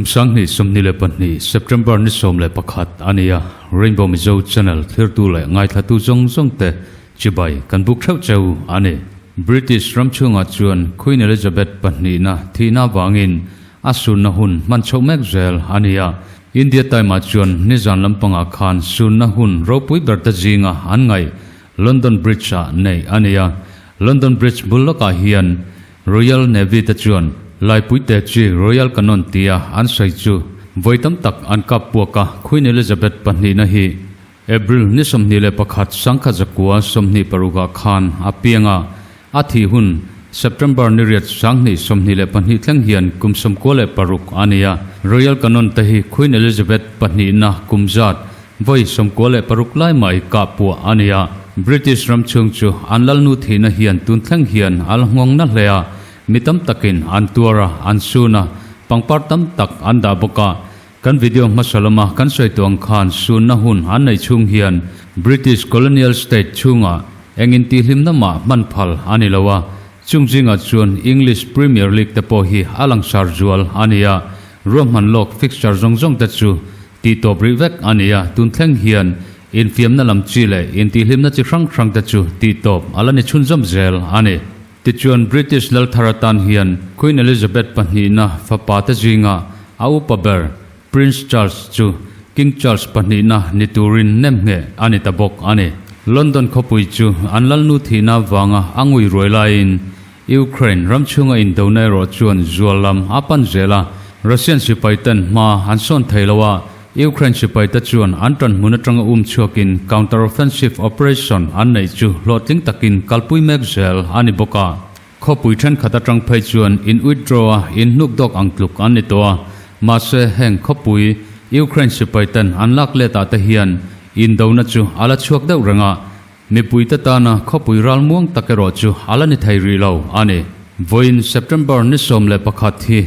Kum 2022 September ni 11 a ni a, Rainbow Mizo Channel thlirtu leh ngaithlatu zawng zawng te chibai kan buk theuh cheu a ni. British ram chhungah chuan Queen Elizabeth pahnihna thihna avangin a sunna hun hman chhoh mek zel a ni a, India Time-ah chuan nizan lampangah khan sunna hun ropui ber te zinga an ngaih London Bridge-ah neih a ni a, London Bridge bul lawkah hian Royal Navy te chuan Laipuite chi Royal Cannon tia an sawi chu vawi tam tak an kap puak a, Queen Elizabeth pahnihna hi April ni 21 1926 ah khan a piang a, a thih hun September ni riat 2022 thleng hian kum 96 a ni a. Royal Cannon te hi Queen Elizabeth pahnihna kum zat Vawi 96 lai mai kah puah a ni a, British ram chhung chu an lalnu thihna hian tun thleng hian a la nghawng na hle a, mi tam takin an tuar a, an sun a, pangpar tam tak an dah bawk a. Kan video hmasa lama kan sawi tawh ang khan sunna hun an neih chhung hian British colonial state chhungah eng intihhlimna mah hman phal a ni lo a, chung zingah chuan English Premier League te pawh hi a langsar zual a ni a, ruahman lawk fixture zawng zawng te chu Tih tawp rih vek a ni a, tun thleng hian infiamna lam chi leh intihhlimna chi hrang hrang te chu tih tawp a la ni chhunzawm zel a ni. Tichuan British Lalthar atan hian Queen Elizabeth pahnihna fapa te zinga a upa ber Prince Charles chu King Charles pahnihna ni turin nemngheh a ni ta bawk a ni. London khawpui chu an lalnu thihna vanga a ngui ruai laiin Ukraine ram chhunga indona erawh chuan zual lam a pan zel a, Russian sipaiten hma an sawn thei lo a, Ukraine sipaite chuan an tan hmun atanga um chhuakin counter-offensive operation an neih chu hlawhtling takin kalpui mek zel a ni bawk a. Khawpui thenkhat atang phei chuan in withdraw a in hnuk dawk ang tluk an ni tawh a, mahse heng khawpui Ukraine sipaiten an lak let ah te hian indona chu a la chhuak deuh reng a, Mipuite tana khawpui ralmuang tak erawh chu a la ni thei rih lo a ni. Vawiin September ni 11 hi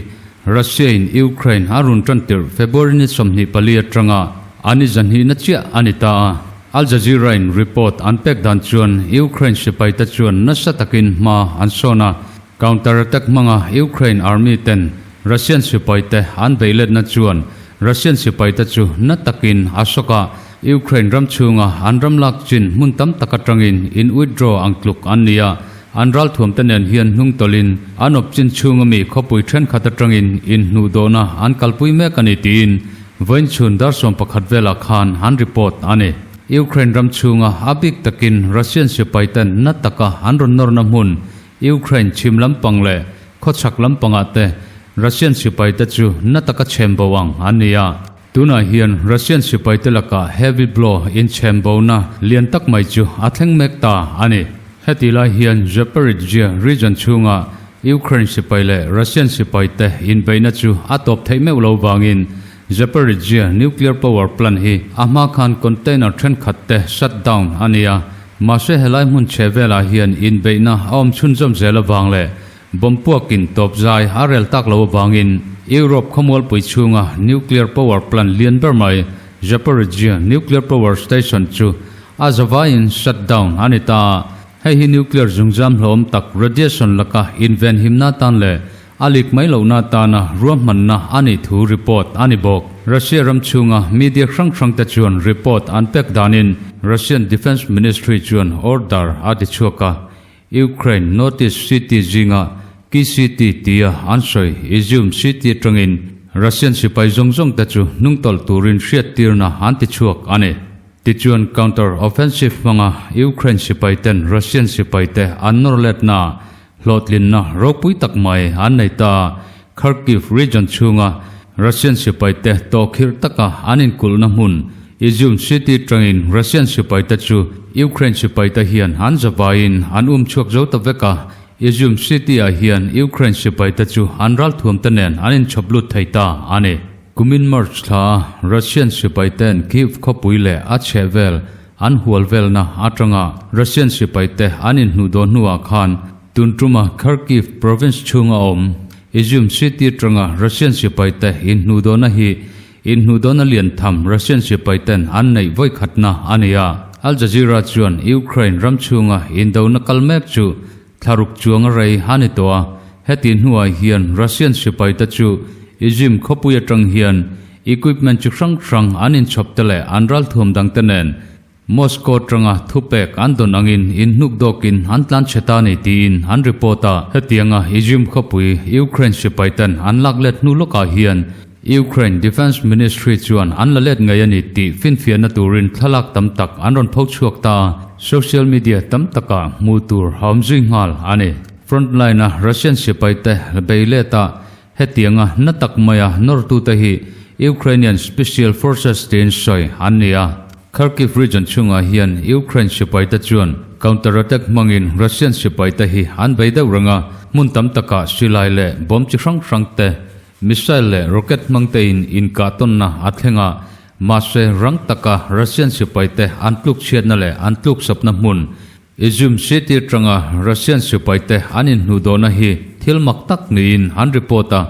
Russia-in Ukraine a run tan tirh February ni 24 atanga a ni zahnihna chiah a ni ta a. Al Jazeera-in report an pek dan chuan Ukraine sipaite chuan nasa takin hma an sawn a, counter-attack hmanga Ukraine army ten Russian sipaite an beihletna chuan Russian sipaite chu na takin a sawk a, Ukraine ram chhunga an ram lak chin hmun tam tak atangin in withdraw ang tluk an ni a, an ralthuamte nen hian hnung tawlhin an awp chin chhunga mi khawpui thenkhat atangin in hnuhdawhna an kalpui mek a ni tiin vawiin chhun dar 11 velah khan an report a ni. Ukraine ram chhunga a bik takin Russian sipaiten na taka an rawn nawrna hmun Ukraine chhim lampang leh khawchhak lampangah te Russian sipaite chu na taka chhem bo ang an ni a. Tunah hian Russian sipaite lakah heavy blow inchhem bona lian tak mai chu a thleng mek ta a ni. Heti lai hian Zaporizhzhia region chhunga Ukraine sipai leh Russian sipaite inbeihna chu a tawp theih meuh lo vangin Zaporizhzhia nuclear power plant hi a hma khan container thenkhat te shut down a ni a, mahse helai hmun chhe velah hian inbeihna a awm chhunzawm zel avang leh Bomb puakin tawp zai a rel tak lo avangin Europe khawmualpui chhunga nuclear power plant lian ber mai Zaporizhzhia nuclear power station chu a zavaiin shut down a ni ta a. Hei hi nuclear zungzam hlawm tak radiation laka invenhimna atan leh a lik mai lohna atana ruahmanna a nih thu report a ni bawk. Russia ram chhunga media hrang hrangte chuan report an pek danin Russian Defence Ministry chuan order a tichhuak a, Ukraine Northeast City zinga Key City tia an sawi Izium City atangin Russian sipai zawng zawng te chu hnungtawlh turin hriattirna an ti chhuak a ni. Tichuan counter offensive hmanga Ukraine sipai ten Russian sipai te an nawr letna hlawhtlinna ropui tak mai an nei ta a, Kharkiv region chhunga Russian sipai te tawhkhirh taka an inkulhna hmun Izium city tangin Russian sipai te chu Ukraine sipai te hian an zavaiin an um chhuak zo ta vek a, Izium city ah hian Ukraine sipai te chu an ralthuam te nen an inchhawp lut thei ta a ni. Kumin March thla a Russian sipai ten Kyiv khawpui leh a chhehvel an hual velna atanga Russian sipai te an inhnuh dawn hnuah khan Tun tuma Kharkiv province chhunga awm Izium city atanga Russian sipaite inhnuhdawhna hi inhnuhdawhna lian tham Russian sipaiten an neih vawikhatna a ni a. Al Jazeera chuan Ukraine ram chhunga indona kal mek chu thlaruk chuanga rei a ni tawh a, heti hnuah hian Russian sipaite chu Izyum khawpui atang hian equipment chi hrang hrang an inchhawp te leh an ralthuam dang te nen Moscow atanga thupek an dawn angin inhnuk dawkin an tlan chhe ta ni tiin an report a. Hetianga Izyum khawpui Ukraine sipai ten an lak let hnu lawkah hian Ukraine Defence Ministry chuan an la let ngei a ni tih finfiahna turin thlalak tam tak an rawn pho chhuak ta a, social media tam takah hmuh tur a awm zui nghal a ni. Frontline-a Russian sipaite bei let a, hetianga na tak maia nawrtute hi Ukrainian Special Forces tiin sawi an ni a. Kharkiv region chhungah hian Ukraine sipaite chuan counter-attack hmangin Russian sipaite hi an bei deuh reng a, hmun tam takah silai leh bomb chi hrang hrangte Missile leh rocket hmang tein inkah tawnna a thleng a, mahse rang taka Russian sipaite an tluk chhiatna leh an tluk sapna hmun Izyum city atanga Russian sipaite an inhnuh dawhna hi thil mak tak niin an report a.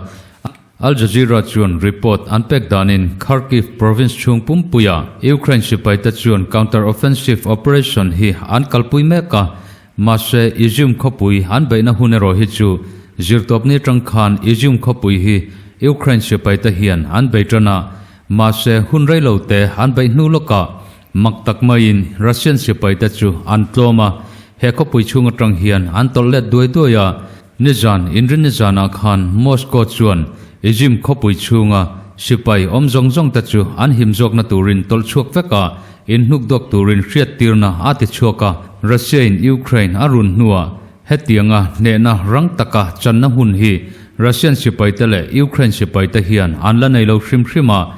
Al Jazeera chuan report an pek danin Kharkiv province chhung pumpuia Ukraine sipaite chuan counter-offensive operation hi an kalpui mek a, Mahse, Izium khawpui an beihna hun erawh hi chu zirtawpni atang khan Izium khawpui hi Ukraine sipaite hian an bei tan a, mahse hun rei lo te an beih hnu lawkah mak tak maiin Russian sipaite chu an tlawm a, he khawpui chhung atang hian an tawlh let duai duai a. Nizan, inrinni zanah khan Moscow chuan Izium khawpui chhunga sipai awm zawng zawng te chu an him zawkna turin tawlh chhuak vek a, inhnukdawk turin hriattirna a ti chhuak a. Russia-in Ukraine a run hnuah hetianga hnehna rang taka channa hun hi Russian sipaite leh Ukraine sipaite hian an la nei lo hrim hrim a,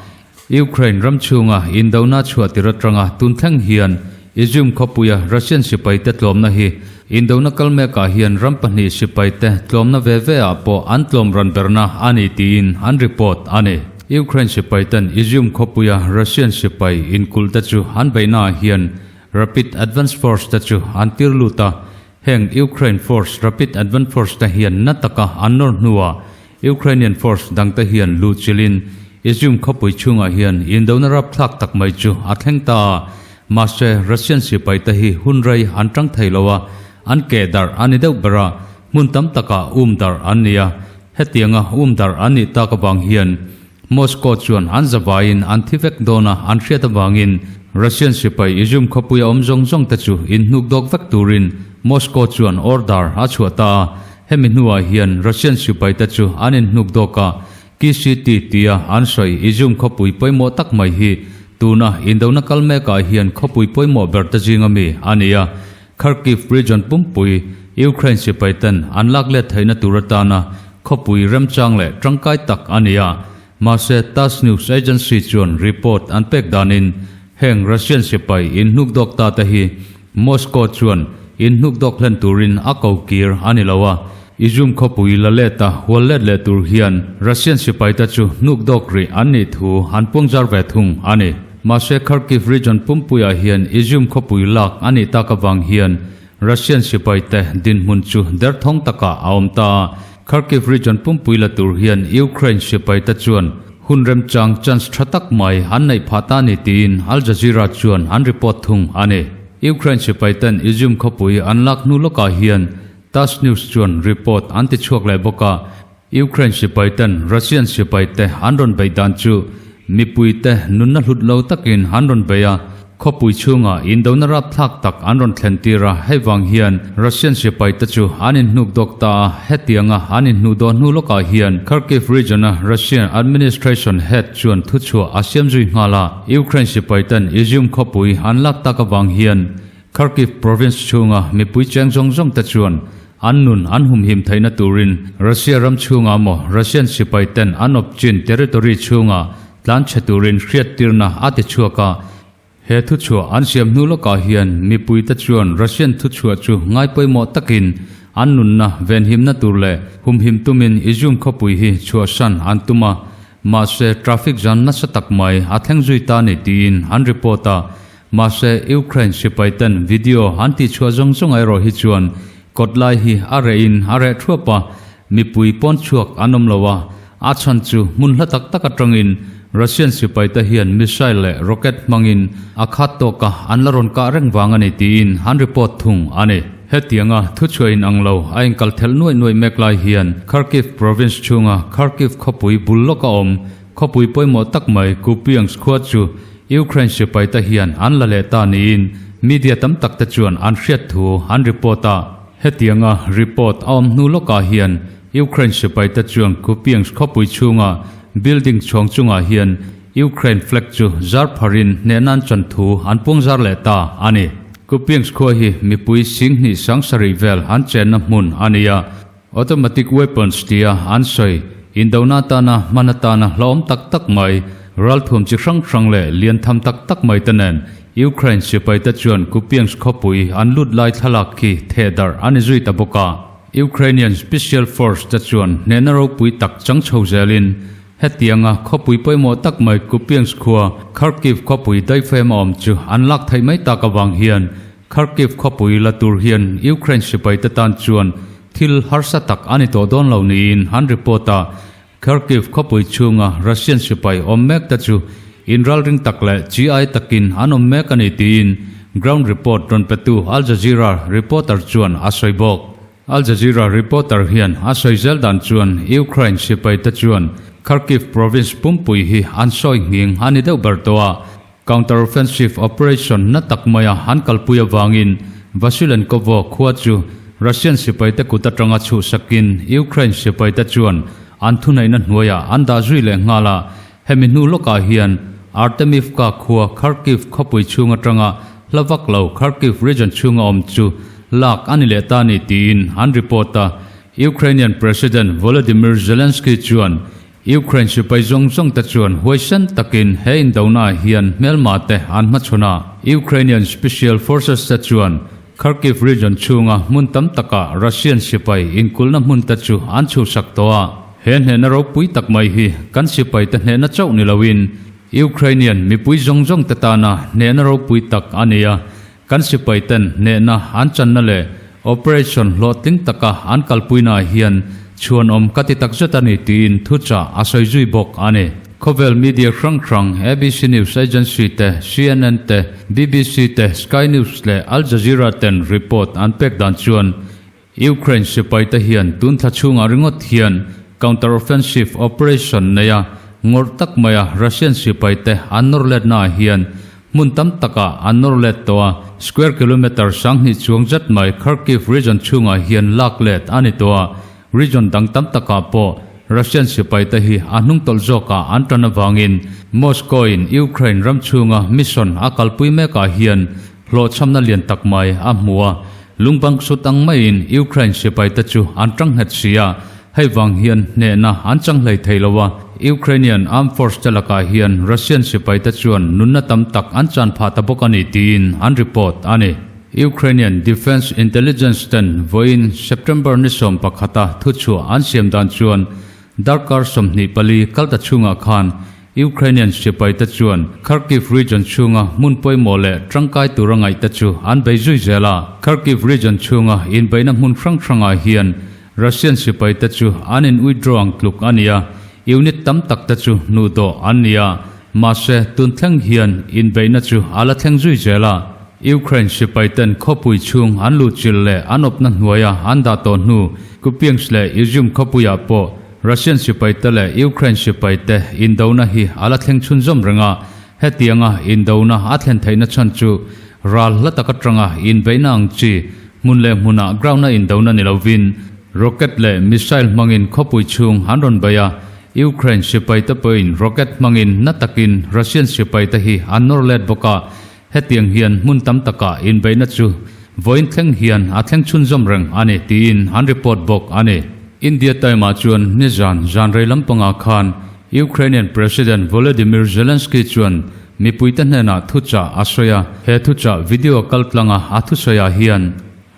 Ukraine ram chhunga indona chhuah tir atanga tun thleng hian Izyum khawpuia Russian sipaite tlawmna hi indona kal mekah hian ram pahnih sipaite tlawmna ve ve ah pawh an tlawm rawn berna a ni tiin an report a ni. Ukraine sipaiten Izyum khawpuia Russian sipai inkulh te chu an beihna ah hian Rapid Advance Force te chu an tir lut a, heng Ukraine Force Rapid Advance Force te hian na taka an nawr hnuah Ukrainian force dangte hian luh chilhin Izyum khawpui chhungah hian indona rapthlak tak mai chu a thleng ta a, mahse Russian sipaite hi hun rei an tang thei lo a, an keh darh a ni deuh ber a, hmun tam takah um darh an ni a, hetianga um darh an nih tak avang hian Moscow chuan an zavaiin an thi vek dawn a an hriat avangin Russian sipai Izyum khawpuia awm zawng zawng te chu inhnuk dawk vek turin Moscow chuan order a chhuah ta a, Hemi hnuah hian Russian sipaite chu an inhnuk dawk a, KCT tia an sawi Izyum khawpui pawimawh tak mai hi tuna indona kal mekah hian khawpui pawimawh ber te zinga mi a ni a. Kharkiv region pumpui Ukraine sipaiten an lak let theihna tur atana khawpui remchang leh tangkai tak a ni a. Mahse, Tass News Agency chuan report an pek danin heng Russian sipai inhnuk dawk ta te hi Moscow chuan inhnuk dawk hlen turin a ko kir a ni lo a, Izyum khawpui la let a hual let leh tur hian Russian sipaite chu hnuk dawk rih an nih thu an puangzar ve thung a ni. Mahse Kharkiv region pumpuiah hian Izyum khawpui lak a nih tak avang hian Russian sipaite dinhmun chu derthawng takah a awm ta a, Kharkiv region pumpui la tur hian Ukraine sipaite chuan hun remchang chance tha tak mai an neih phah ta ni tiin Al Jazeera chuan an report thung a ni. Ukraine sipaiten Izyum khawpui an lak hnu lawkah hian Tass News chuan report an ti chhuak leh bawk a, Ukraine sipaiten Russian sipaite an rawn beih dan chu mipuite nunna hlut lo takin an rawn bei a, khawpui chhungah indona rapthlak tak an rawn thlen tir a, hei vang hian Russian sipaite chu an inhnuk dawk ta a, hetianga an inhnuh dawh hnu lawkah hian Kharkiv region-a Russian administration head chuan thuchhuah a siam zui nghal a, Ukraine sipaiten Izyum khawpui an lak tak avang hian Kharkiv province chhunga mipui cheng zawng zawng te chuan An nun an humhim theihna turin Russia ram chhungah maw Russian sipai ten an awp chin territory chhungah tlan chhe turin hriattirna a ti chhuak a. He thuchhuah an siam hnu lawkah hian mipuite chuan Russian thuchhuah chu ngai pawimawh takin an nunna venhimna tur leh humhim tumin Izyum khawpui hi chhuahsan an tum a, mahse traffic jam nasa tak mai a thleng zui ta ni tiin an report a. Mahse, Ukraine sipai ten video an tihchhuah zawng zawng erawh hi chuan kawt lai hi a reh in a reh thuap a, mipui pawn chhuak an awm lo a, a chhan chu hmun hla tak tak atangin Russian sipai te hian missile leh rocket hmangin a khat tawka an la rawn kah reng vang a ni tiin an report thung a ni. Hetianga thuchhuah inang lo a inkal thelh nuaih nuaih mek lai hian Kharkiv province chhunga Kharkiv khawpui bul lawka awm khawpui pawimawh tak mai Kupiansk khua chu Ukraine sipaite hian an la leh ta niin media tam tak te chuan an hriat thu an report a. Hetianga report a awm hnu lawkah hian Ukraine sipaite chuan Kupiansk khawpui chhunga building chhuang chungah hian Ukraine flag chu zar pharin hnehnan chan thu an puang zar leh ta a ni. Kupiansk khua hi mipui singhnih sangsarih vel an chenna hmun a ni a, automatic weapons tia an sawi indona atana hman atana hlauhawm tak tak mai ralthuam chi hrang hrang leh lian tham tak tak mai te nen Ukraine sipaite chuan Kupiansk khawpui an lut lai thlalak khi thehdarh a ni zui ta bawk a. Ukrainian Special Force te chuan hnehna ropui tak chang chho zelin Hetianga khawpui pawimawh tak mai Kupiansk khua, Kharkiv khawpui daifem a awm chu an lak theih mai tak avang hian Kharkiv khawpui la tur hian Ukraine sipaite tan chuan thil harsa tak a ni tawh dawn lo niin an report a. Kharkiv khawpui chhunga Russian sipai awm mek te chu inralring tak leh chi ai takin an awm mek a ni tiin ground report rawn petu Al Jazeera reporter chuan a sawi bawk. Al Jazeera reporter hian a sawi zel dan chuan Ukraine sipaite chuan Kharkiv province pumpui hi an sawi nghing a ni deuh ber tawh a, counter-offensive operation na tak maia an kalpui avangin Vasilenkovo khua chu Russian sipaite kut atanga chhuhsakin Ukraine sipaite chuan an thuneihna hnuaiah an dah zui leh nghal a, hemi hnu lawkah hian Artemivka khua Kharkiv khawpui chhung atanga Hla vak lo Kharkiv region chhunga awm chu lak a ni leh ta ni tiin an report a. Ukrainian President Volodymyr Zelensky chuan Ukraine sipai zawng zawng te chuan huaisen takin he indonaah hian hmelma te an hmachhawn a. Ukrainian Special Forces te chuan Kharkiv region chhunga hmun tam takah Russian sipai inkulhna hmun te chu an chhuhsak tawh a. He hnehna ropui tak mai hi kan sipai te hnehna chauh ni loin Ukrainian mipui zawng zawng te tana hnehna ropui tak a ni a, kan sipai ten hnehna an channa leh operation hlawhtling taka an kalpuinaah hian chhuanawm ka ti takzet a ni tiin thuchah a sawi zui bawk a ni. Khawvel media hrang hrang ABC News Agency te, CNN te, BBC te, Sky News leh Al Jazeera ten report an pek dan chuan Ukraine sipaite hian tun thla chhungah ringawt hian counter-offensive operation neia ngawrh tak maia Russian sipaite an nawr letnaah hian hmun tam takah an nawr let tawh a, square kilometre sanghnih chuang zet mai Kharkiv region chhungah hian lak let a ni tawh a, region dang tam takah pawh Russian sipaite hi a hnungtawlh zawkah an tan avangin Moscow-in Ukraine ram chhunga mission a kalpui mekah hian Hlawhchhamna lian tak mai a hmu a, lungbang sut ang maiin Ukraine sipaite chu an tang nghet si a, hei vang hian hnehna an chang hlei thei lo a, Ukrainian Armed Force te lakah hian Russian sipaite chuan nunna tam tak an chan phah ta bawk a ni tiin an report a ni. Ukrainian Defence Intelligence ten vawiin September ni 11 a thuchhuah an siam dan chuan darkar 24 kal ta chhungah khan Ukrainian sipaite chuan Kharkiv region chhunga hmun pawimawh leh tangkai tura ngaihte chu an bei zui zel a. Kharkiv region chhunga inbeihna hmun hrang hrangah hian Russian sipaite chu an in withdraw ang tluk a ni a, unit tam tak te chu hnuhdawh an ni a, mahse tun thleng hian inbeihna chu a la thleng zui zel a. Ukraine sipaiten khawpui chhung an luhchilh leh an awpna hnuaia an dah tawh hnu Kupiansk leh Izyum khawpuiah pawh Russian sipaite leh Ukraine sipaite indona hi a la thleng chhunzawm reng a, hetianga indona a thlen theihna chhan chu ral hla tak atanga inbeihna ang chi hmun leh hmunah ground-a indona ni lovin rocket leh missile hmangin khawpui chhung an rawn bei a, Ukraine sipaite pawhin rocket hmangin na takin Russian sipaite hi an nawr let bawk a, Hetiang hian hmun tam takah inbeihna chu vawiin thleng hian a thleng chhunzawm reng a ni tiin an report bawk a ni. India Time-ah chuan nizan zan rei lampangah khan Ukrainian President Volodymyr Zelensky chuan mipuite hnenah thuchah a sawi a, he thuchah video kaltlanga a thusawiah hian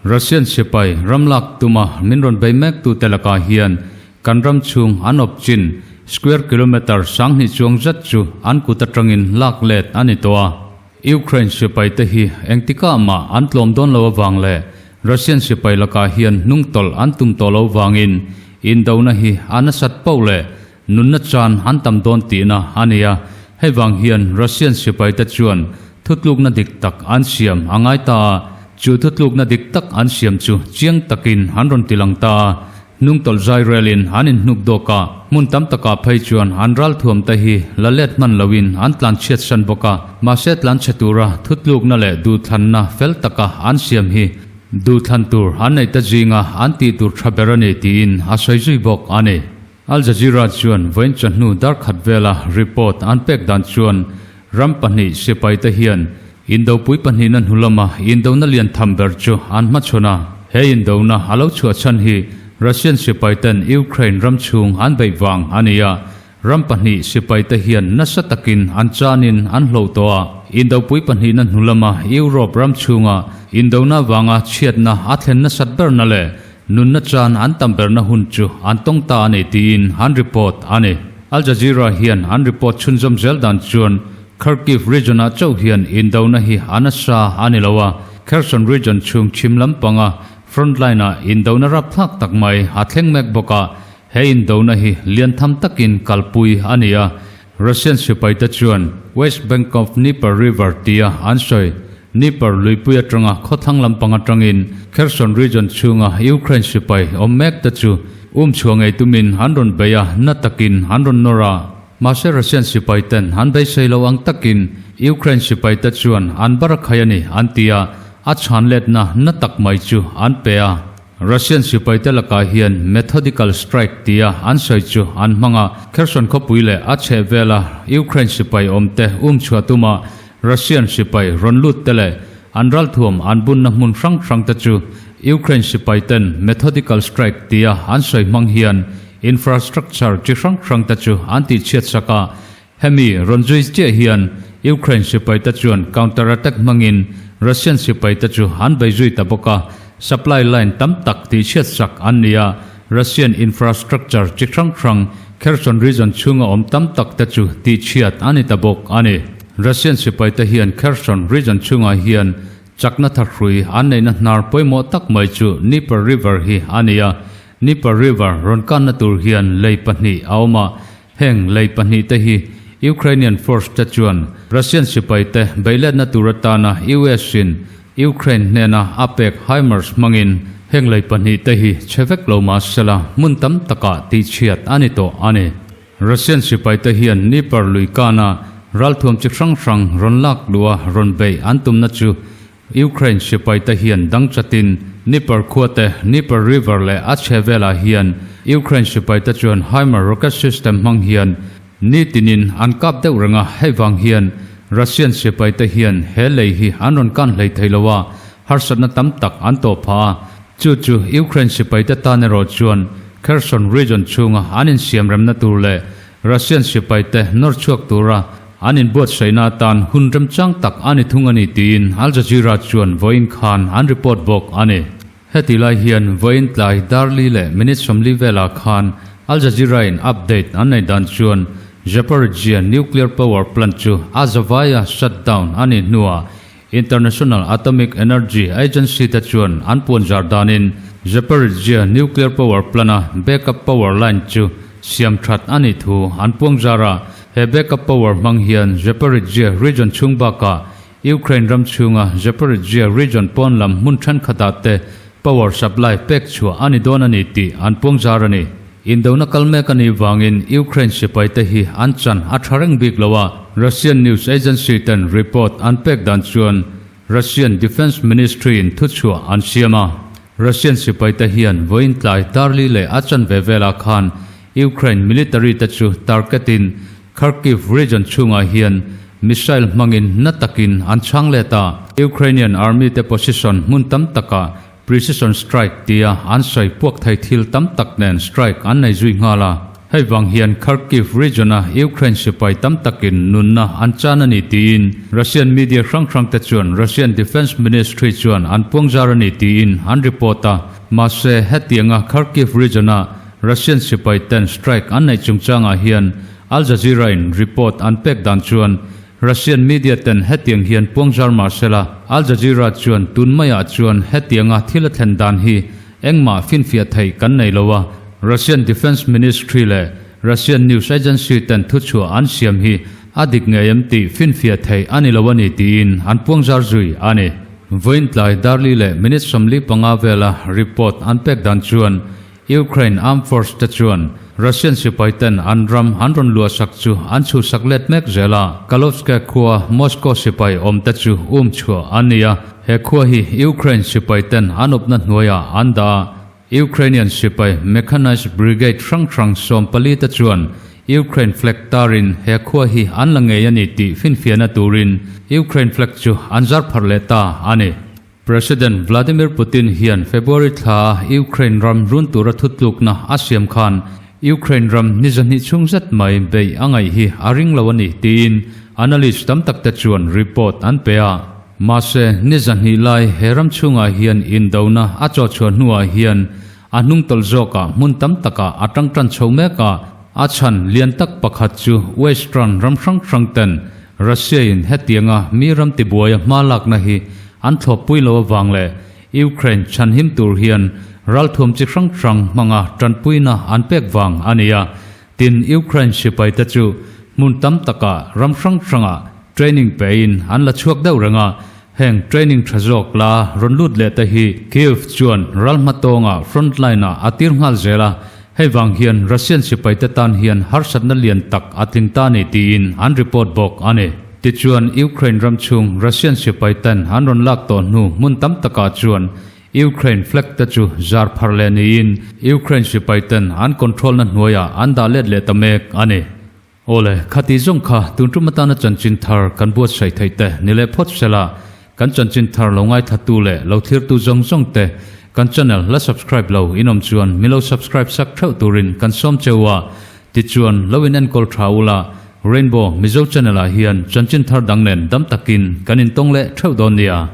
Russian sipai ramlak tuma min rawn bei mektute lakah hian kan ram chhung an awp chin square kilometre 2000 chuang zet chu an kut atangin lak let a ni tawh a. Ukraine sipai te hi engtikah mah an tlawm dawn lo avang leh Russian sipai lakah hian hnungtawlh an tum tawh lo vangin indona hi a nasat poh leh Nunna chan an tam dawn tihna a ni a, hei vang hian Russian sipaite chuan thutlukna dik tak an siam a ngai ta a. Chu thutlukna dik tak an siam chu chiang takin an rawn tilang ta a, hnungtawlh zai relin an inhnuk dawk a, hmun tam takah phei chuan an ralthuam te hi la let hman loin an tlanchhiat san bawk a, mahse tlanchhe tura thutlukna leh duhthlanna fel taka an siam hi duhthlan tur an neih ta zinga an tih tur tha ber a ni tiin a sawi zui bawk a ni. Al Jazeera chuan vawiin chawhnu darkhat vela report an pek dan chuan ram pahnih sipaite hian indopui pahnihna hnu lama indona lian tham ber chu an hmachhawn a. He indona a lo chhuah chhan hi Russian sipaiten Ukraine ram chhung an beih vang a ni a, ram pahnih sipaite hian nasa takin an chanin an hloh tawh a. Indopui pahnihna hnu lama Europe ram chhunga indona vanga chhiatna a thlen nasat berna leh Nunna chan an tam berna hun chu an tawng ta a ni tiin an report a ni. Al Jazeera hian an report chhunzawm zel dan chuan Kharkiv region-ah chauh hian indona hi a nasa a ni lo a, Kherson region chhung chhim lampanga front line-ah indona rapthlak tak mai a thleng mek bawk a, he indona hi lian tham takin kalpui a ni a, Russian sipaite chuan West Bank of Dnieper River tia an sawi Dnieper luipui atanga khawthlang lampang atangin Kherson region chhunga Ukraine sipai awm mek te chu um chhuah ngei tumin an rawn bei a, na takin an rawn nawr a. Mahse Russian sipaiten an beisei lo ang takin Ukraine sipaite chuan an bar a khai a ni an ti a, a chhan letna na tak mai chu an pe a. Russian sipaite lakah hian methodical strike tia an sawi chu an hmang a, Kherson khawpui leh a chhehvela Ukraine sipai awmte um chhuah tuma Russian sipai rawn lut te leh an ralthuam an bunna hmun hrang hrang te chu Ukraine sipaiten methodical strike tia an sawi hmang hian infrastructure chi hrang hrang te chu an tihchhiat sak a. Hemi rawn zui chiah hian Ukraine sipaite chuan counter attack hmangin Russian sipaite chu an bei zui ta bawk a, supply line tam tak tihchhiat sak an ni a, Russian infrastructure chi hrang hrang Kherson region chhunga awm tam tak te chu tihchhiat a ni ta bawk a ni. Russian sipaite hian Kherson region chhungah hian chakna thahrui an neihna hnar pawimawh tak mai chu Dnieper River hi a ni a, Dnieper River rawn kanna tur hian lei pahnih a awm a, Heng lei pahnihte hi Ukrainian force te chuan Russian sipaite beihletna tur atana US in Ukraine hnena a pek HIMARS hmangin heng lei pahnihte hi chhe vek lo mah sela hmun tam takah tihchhiat a ni tawh a ni. Russian sipaite hian Dnieper lui kana ralthuam chi hrang hrang rawn lak luh a rawn beih an tumna chu Ukraine sipaite hian dang chatin Dnieper khuate, Dnieper River leh a chhe velah hian Ukraine sipaite chuan HIMARS rocket system hmang hian nitinin an kap deuh reng a, hei vang hian Russian sipaite hian he lei hi an rawn kan hlei thei lo a, harsatna tam tak an tawh phah a, chu chu Ukraine sipaite tan erawh chuan Kherson region chhunga an insiamremna tur leh Russian sipaite nawr chhuak tura an inbuatsaihna atan hun remchang tak a ni thung a ni tiin Al Jazeera chuan vawiin khan an report bawk a ni. Heti lai hian vawiin tlai darli leh minute 40 velah khan Al Jazeera in update an nei dan chuan Zaporizhzhia nuclear power plant chu a zavaia shut down a nih hnuah International Atomic Energy Agency te chuan an puanzar danin Zaporizhzhia nuclear power plant-a backup power line chu siam that a nih thu an puangzar a. He backup power hmang hian Zaporizhzhia region chhung bakah Ukraine ram chhunga Zaporizhzhia region pawn lam hmun thenkhatah te power supply pek chhuah a ni dawn a ni tih an puangzar a ni. Indona kal mek a nih vangin Ukraine sipaite hi an chan a tha reng bik lo a, Russian news agency ten report an pek dan chuan Russian Defence Ministry in thuchhuah an siam a. Russian sipaite hian vawiin tlai darli leh a chanve velah khan Ukraine military te chu target in Kharkiv region chhungah hian missile hmangin na takin an chhang let a. Ukrainian army te position hmun tam takah Precision strike tia an sawi puak thei thil tam tak nen strike an nei zui nghal a. Hei vang hian Kharkiv region-a Ukraine sipai tam takin nunna an chan a ni tiin Russian media hrang hrang te chuan Russian Defence Ministry chuan an puangzar a ni tiin an report a. Mahse, hetianga Kharkiv region-a Russian sipai ten strike an neih chungchangah hian Al Jazeera-in report an pek dan chuan Russian media ten hetiang hian puangzar mah sela, Al Jazeera chuan tun maiah chuan hetianga thil a thlen dan hi engmah finfiah theih kan nei lo a, Russian Defence Ministry leh Russian news agency ten thuchhuah an siam hi a dik ngei em tih finfiah theih a ni lo a ni tiin an puangzar zui a ni. Vawiin tlai Darli leh minute 45 vela report an pek dan chuan Ukraine Armed Force te chuan Russian sipai ten an ram an rawn luahsak chu an chhuhsak let mek zel a, Kalovske khua Moscow sipai awm te chu um chhuah an ni a, he khua hi Ukraine sipai ten an awpna hnuaiah an dah a, Ukrainian sipai mechanized brigade hrang hrang 14 te chuan Ukraine flag tarin he khua hi an la ngei a ni tih finfiahna turin Ukraine flag chu an zar pharh leh ta a ni. President Vladimir Putin hian February thla a Ukraine ram run tura thutlukna a siam khan Ukraine ram ni zahnih chhung zet mai beih a ngaih hi a ring lo a ni tiin analyst tam tak te chuan report an pe a. Mahse, ni zahnih lai he ram chhungah hian indona a chawhchhuah hnuah hian a hnungtawlh zawkah hmun tam takah a tang tan chho mek a, a chhan lian tak pakhat chu Western ram hrang hrang ten Russia-in hetianga mi ram tibuaia hma lakna hi an thlawppui lo avang leh Ukraine chhanhim tur hian ralthuam chi hrang hrang hmanga tanpuina an pek vang a ni a. Tin, Ukraine sipaite chu hmun tam takah ram hrang hrangah training pein an la chhuak deuh reng a, heng training tha zawk la rawn lut leh te hi Kyiv chuan ral hmatawnga front line-ah a tir nghal zel a, hei vang hian Russian sipaite tan hian harsatna lian tak a tling ta ni tiin an report bawk a ni. Tichuan, Ukraine ram chhung Russian sipaiten an rawn lak tawh hnu hmun tam takah chuan Ukraine flag te chu zar phar leh niin Ukraine sipai ten an control na hnuaiah an dah let leh ta mek a ni. Awle, khati zawng kha tun tum atana chanchin thar kan buatsaih theih te ni leh phawt sela, kan chanchin thar lo ngaithla-tu leh lo thirtu zawng zawng te kan channel la subscribe lo in awm chuan min lo subscribe sak theuh turin kan sawm cheu a, tichuan lo in enkawl tha ula Rainbow Mizo channel ah hian chanchin thar dang nen dam takin kan intawng leh theuh dawn nia.